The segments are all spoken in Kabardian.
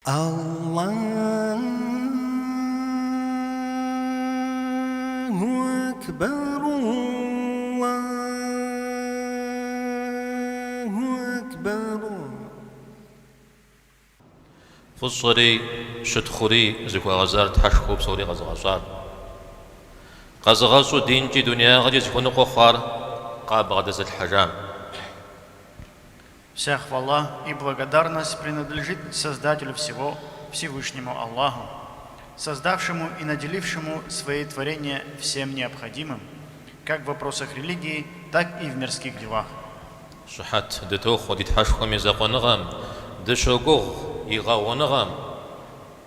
Аллаху акбар, Аллаху акбар. Фӏыщӏэри щытхъури зыхуэгъэзар Тхьэшхуэу псори къэзыгъэщӏар. Къэзыгъэщӏу динкӏи дунеягъэкӏи зыхуэныкъуэ хъуар къабгъэдэзылъхьэжам. Вся хвала и благодарность принадлежит Создателю всего, Всевышнему Аллаху, создавшему и наделившему свои творения всем необходимым, как в вопросах религии, так и в мирских делах. Щыхьэт дытохъуэ ди Тхьэшхуэм и закъуэныгъэм, дыщогугъ и гъэгъуныгъэм.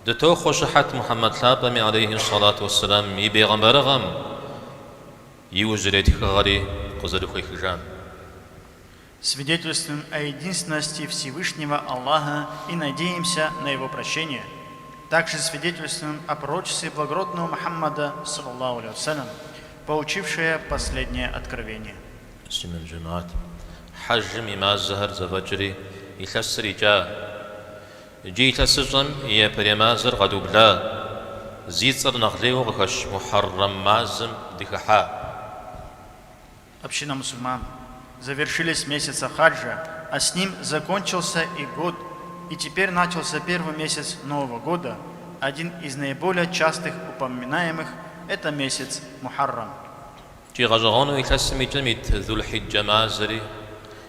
Дытохъуэ щыхьэт Мухьэммэд лъапӏэми, алейхи сэлату уэсселам, и бегъымбарыгъэм иужьрей тхыгъэри къызэрыхуехыжам. Свидетельствуем о единственности Всевышнего Аллаха и надеемся на Его прощение. Также свидетельствуем о пророчестве благородного Мухаммада, саллаллаху алейхи вассалям, получившее последнее откровение. Муслъымэн жэмыхьэт. Хьэжым и мазэхэр зэфӏэкӏри, илъэсыр икӏа. Иджы илъэсыщӏэм и япэрей мазэр къэдубла, зи цӏэр нэхъ лейуэ къыхэщ Мухьэррэм мазэм дыхыхьа. Община мусульман. Завершились месяца хаджа, а с ним закончился и год, и теперь начался первый месяц Нового года. Один из наиболее частых упоминаемых – это месяц Мухаррам. Икӏи гъэщӏэгъуэну илъэсым и кӏэм ит Зулхьиджэ мазэри,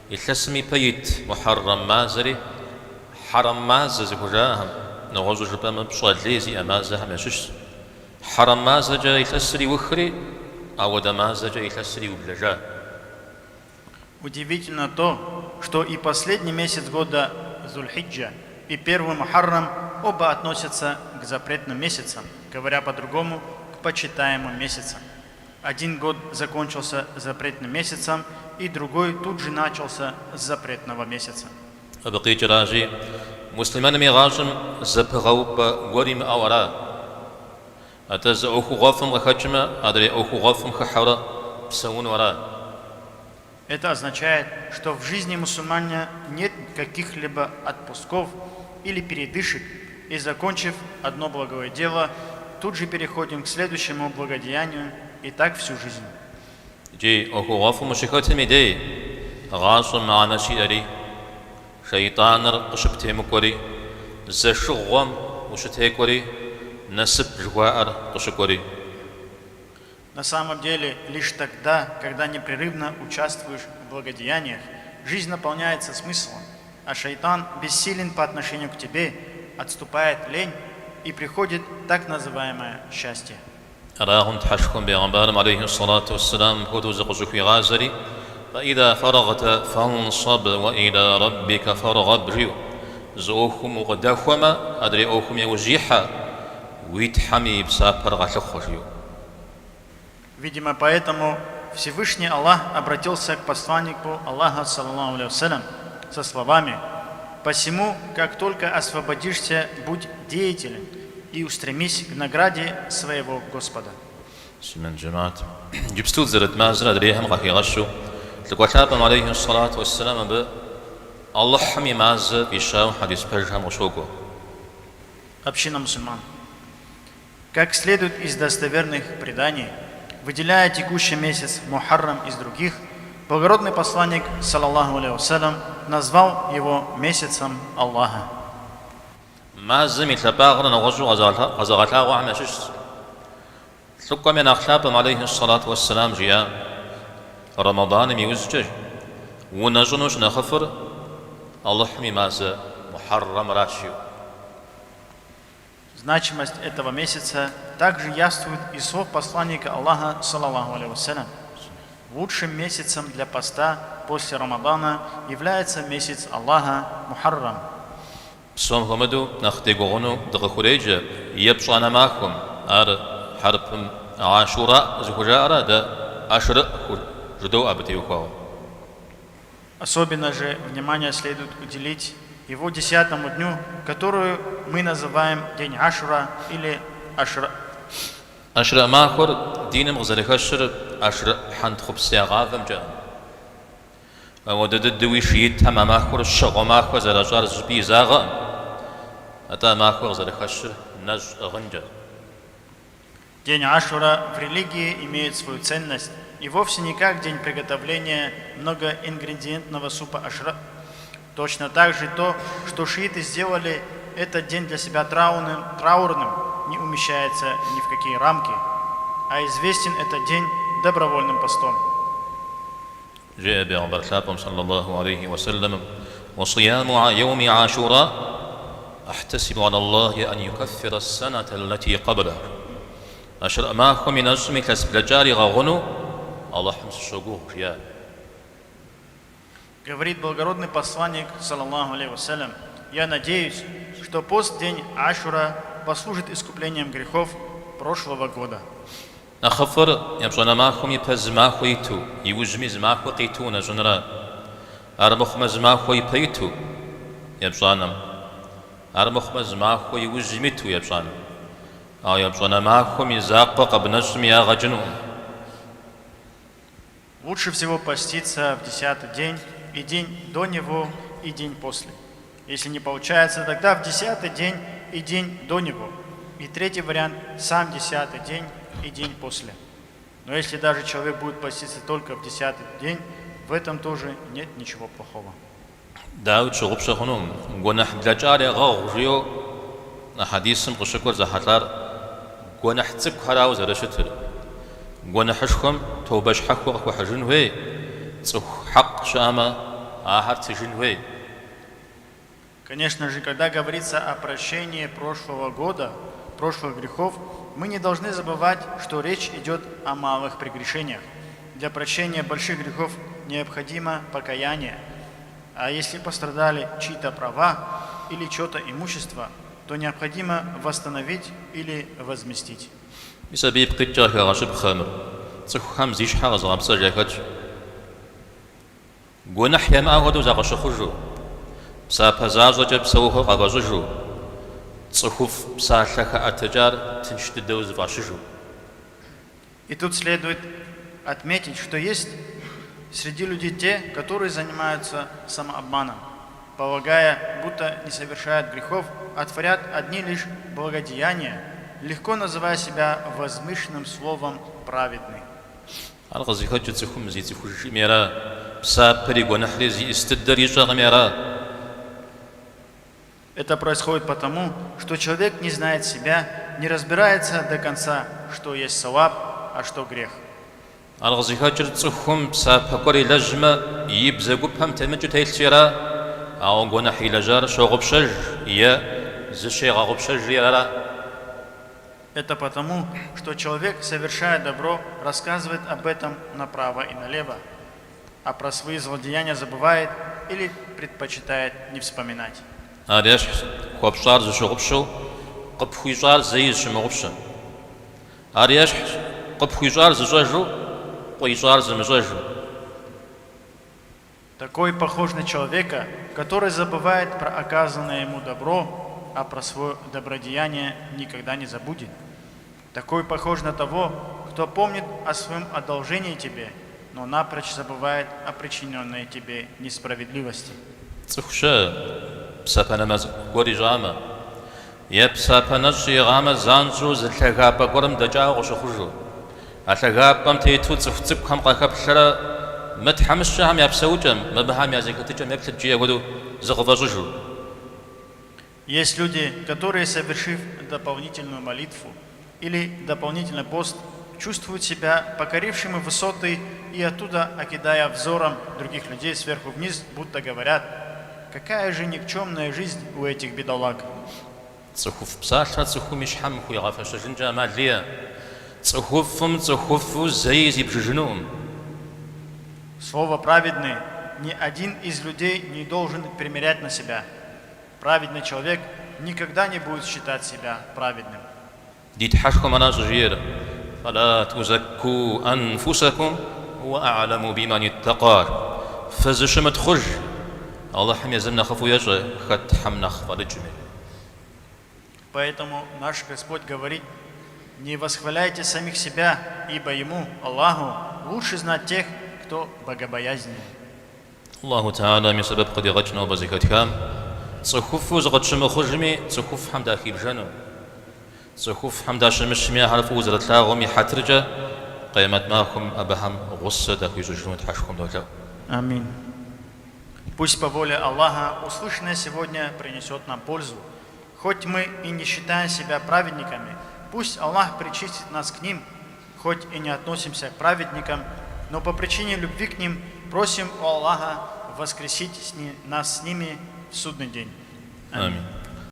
илъэсым ипэ ит Мухьэррэм мазэри хьэрэм мазэ зыхужаӏэхэм, нэгъуэщӏу жыпӏэмэ, пщӏэ лей зиӏэ мазэхэм ящыщщ. Хьэрэм мазэкӏэ илъэсыр иухри, ауэдэ мазэкӏэ илъэсыр иублэжа. Удивительно то, что и последний месяц года Зульхиджа, и первый Мухаррам оба относятся к запретным месяцам, говоря по-другому, к почитаемым месяцам. Один год закончился запретным месяцем, и другой тут же начался с запретного месяца. Абы къикӏращи, муслъымэным и гъащӏэм зэпыгъэупӏэ гуэр имыӏэу ара? Атӏэ зы ӏуэхугъуэфӏым къыхэкӏмэ, адрей ӏуэхугъуэфӏым хыхьэурэ псэуну ара? Это означает, что в жизни мусульманина нет каких-либо отпусков или передышек, и закончив одно благое дело, тут же переходим к следующему благодеянию, и так всю жизнь. Икӏи ӏуэхугъуэфӏым ущыхэтым и дей гъащӏэм мыхьэнэ щиӏэри, шейтӏаныр къыщыптемыкӏуэри, зэшыгъуэм ущытекӏуэри, насып жыхуаӏэр къыщыкӏуэри. На самом деле, лишь тогда, когда непрерывно участвуешь в благодеяниях, жизнь наполняется смыслом, а шайтан бессилен по отношению к тебе, отступает лень и приходит так называемое счастье. Арагъэн Тхьэшхуэм бегъымбарым алейхи сэлату уэсселам мыпхуэдэу зыкъыщӏыхуигъазэри, Фаиза фэрэгътэ фэнсэб уэ иля рэббикэ фэргъэб жиӏэу, зы ӏуэхум укъыдэхуэмэ, адрей ӏуэхум яужь ихьэ, уи Тхьэм и псапэр къэлъыхъуэ жиӏэу. Видимо, поэтому Всевышний Аллах обратился к посланнику Аллаха, саллаллаху алейхи вассалям, со словами: «Посему, как только освободишься, будь деятелен и устремись к награде своего Господа». Муслъымэн жэмыхьэт. Иджыпсту дызэрыт мазэр адрейхэм къахигъэщу, Лӏыкӏуэ лъапӏэм алейхи сэлату уэсселам абы Алыхьым и мазэ фӏищауэ хьэдис пэжхэм къыщокӏуэ. Община мусульман. Как следует из достоверных преданий, выделяя текущий месяц Мухаррам из других, благородный посланник, саллаллаху алейхи вассалям, назвал его месяцем Аллаха. Мазэм и лъапӏагъыр нэгъуэщӏу къэзыгъэлъагъуэхэм ящыщщ. Лӏыкӏуэм я нэхъ лъапӏэм алейхи сэлату уэсселам жиӏа, Рэмэданым иужькӏэ унэщӏыну щынэхъыфӏыр Алыхьым и мазэ Мухьэррэмращ жиӏэу. Значимость этого месяца также явствует из слов посланника Аллаха, саллаллаху алейхи вассалям. Лучшим месяцем для поста после Рамадана является месяц Аллаха Мухаррам. Псом хуэмыдэу нэхъ дегугъуну дыкъыхуреджэ епщӏанэ махуэм, ар хьэрыпым Гӏашура зыхужаӏэра, дэ Ӏэшрыӏ жыдоӏэ абы теухуауэ. Особенно же внимание следует уделить его 10-му дню, которую мы называем День Ашура или Ашра. Ӏэшрыӏ махуэр диным къызэрыхэщыр ӏэшрыӏ хьэнтхъупс ягъавэмкӏэ. Ауэдэ дыдэуи шиитхэм а махуэр щыгъуэ махуэ зэращӏар зыщӏыпӏи изагъэкъым. Атӏэ а махуэр къызэрыхэщыр нэщӏ ӏыгъынкӏэ. День Ашура в религии имеет свою ценность и вовсе не как день приготовления многоингредиентного супа ашра. Точно так же то, что шииты сделали этот день для себя траурным, траурным, не умещается ни в какие рамки, а известен этот день добровольным постом. Жеӏэ бегъымбар лъапӏэм сэллаллаху алейхи уэ сэллэмым, Уэ сияму йоуми Ашура ахьтэсибу аля Аллахи ан юкэффира ссэнэтэ аллэти къэблэху. Ашура махуэм и нэщӏым илъэс блэкӏар игъэгъуну Алыхьым сыщогугъ, жиӏа. Говорит благородный посланник, саллаллаху алейхи вассалям, я надеюсь, что пост день Ашура послужит искуплением грехов прошлого года. Нэхъыфӏыр епщӏанэ махуэм ипэ зы махуэ иту, иужьми зы махуэ къиту унэщӏынра? Армыхъумэ зы махуэ ипэ иту, епщӏанэм. Армыхъумэ зы махуэ иужьым иту, епщӏанэм. Ауэ епщӏанэ махуэм и закъуэ къэбнэщӏми ягъэ кӏынукъым. Лучше всего поститься в 10-й день, и день до него, и день после. Если не получается, тогда в 10-й день и день до него. И третий вариант – сам 10-й день и день после. Но если даже человек будет поститься только в 10-й день, в этом тоже нет ничего плохого. Дауи тщыгъупщэ хъунукъым, гуэныхь блэкӏар егъэгъу жиӏэу а хьэдисым къыщыкӏуэр зэхьэлӏар гуэныхь цӏыкӏухэрауэ зэрыщытыр. Гуэныхьышхуэм тобэ щхьэхуэ къыхуэхьыжын хуей, цӏыху хьэкъ щыӏэмэ, ахэр тыжын хуей. Конечно же, когда говорится о прощении прошлого года, прошлых грехов, мы не должны забывать, что речь идет о малых прегрешениях. Для прощения больших грехов необходимо покаяние. А если пострадали чьи-то права или чье-то имущество, то необходимо восстановить или возместить. Мис абы ипкъ иткӏэ къыхэгъэщыпхъэ мыр, цӏыхухэм зи щхьэ къэзыгъэпцӏэж яхэтщ. Гуэныхь ямыӏэ хуэдэу закъыщыхъужу, псапэ защӏэкӏэ псэухэу къафӏэщӏыжу, цӏыхуфӏ псалъэ хэӏэтыкӏар тынш дыдэу зыфӏащыжу. И тут следует отметить, что есть среди людей те, которые занимаются самообманом, полагая, будто не совершают грехов, а творят одни лишь благодеяния, легко называя себя возвышенным словом «праведный». Ар къызыхэкӏыр цӏыхум зицӏыхужкъыми ара, псапэри гуэныхьри зиӏыс дыдэр ищӏэкъыми ара. Это происходит потому, что человек не знает себя, не разбирается до конца, что есть саваб, а что грех. Ар къызыхэкӏыр цӏыхум псапэ гуэр илэжьмэ, и бзэгупэм темыкӏыу телъщи ара, ауэ гуэныхь илэжьар щогъупщэж е зыщегъэгъупщэжри ара. Это потому, что человек, совершая добро, рассказывает об этом направо и налево, а про свои злодеяния забывает или предпочитает не вспоминать. Ар ещхьщ хуэпщӏар зыщыгъупщэу, къыпхуищӏар зэи зыщымыгъупщэм. Ар ещхьщ къыпхуищӏар зыщӏэжу, къуищӏар зымыщӏэжым. Такой похож на человека, который забывает про оказанное ему добро, а про свое добродеяние никогда не забудет. Такой похож на того, кто помнит о своем одолжении тебе, но напрочь забывает о причиненной тебе несправедливости. Цӏыху щыӏэ псапэ нэмэз гуэр ищӏамэ, е псапэ нэщӏ иӏыгъамэ, занщӏэу зы лъагапӏэ гуэрым дэкӏауэ къыщыхъужу. А лъагапӏэм тету цӏыху цӏыкӏухэм къахэплъэрэ мы тхьэмыщкӏэхэм я псэукӏэм, мыбыхэм я зэхэтыкӏэм еплъыт жиӏэ хуэдэу зыкъыфӏэщӏыжу. Есть люди, которые, совершив дополнительную молитву или дополнительный пост, чувствуют себя покорившими высоты и оттуда, окидая взором других людей сверху вниз, будто говорят: какая же никчемная жизнь у этих бедолаг. Цӏыхуфӏ псалъэр цӏыхум и щхьэм хуигъэфэщэжынкӏэ ӏэмал иӏэ. Цӏыхуфӏым цӏыхуфӏу зэи зибжыжынукъым. Слово «праведный» ни один из людей не должен примерять на себя. Праведный человек никогда не будет считать себя праведным. Ди Тхьэшхуэм ара щӏыжиӏэр, Фэла тузэкку анфусэкум хуэ а'лэму бимэн иттакъа. Фызыщымытхъуж, Алыхьым езым нэхъыфӏу ещӏэ хэт Тхьэм нэхъ фӏэлӏыкӏми. Поэтому наш Господь говорит: Не восхваляйте самих себя, ибо Ему, Аллаху, лучше знать тех, кто богобоязненнее. Аллаху Тэхьэлами сэбэп къыдигъэкӏ нобэ зэхэтхам. Цӏыхуфӏу зыкъытщымыхъужми, цӏыхуфӏхэм дахибжэну. Цӏыхуфӏхэм дащымыщми, ахэр фӏыуэ зэрытлъагъум и хьэтыркӏэ Къемэт махуэм абыхэм гъусэ дахуищӏыжыну Тхьэшхуэм долъэӏу. Амин. Пусть по воле Аллаха услышанное сегодня принесет нам пользу. Хоть мы и не считаем себя праведниками, пусть Аллах причислит нас к ним, хоть и не относимся к праведникам, но по причине любви к ним просим у Аллаха воскресить нас с ними в судный день. Амин.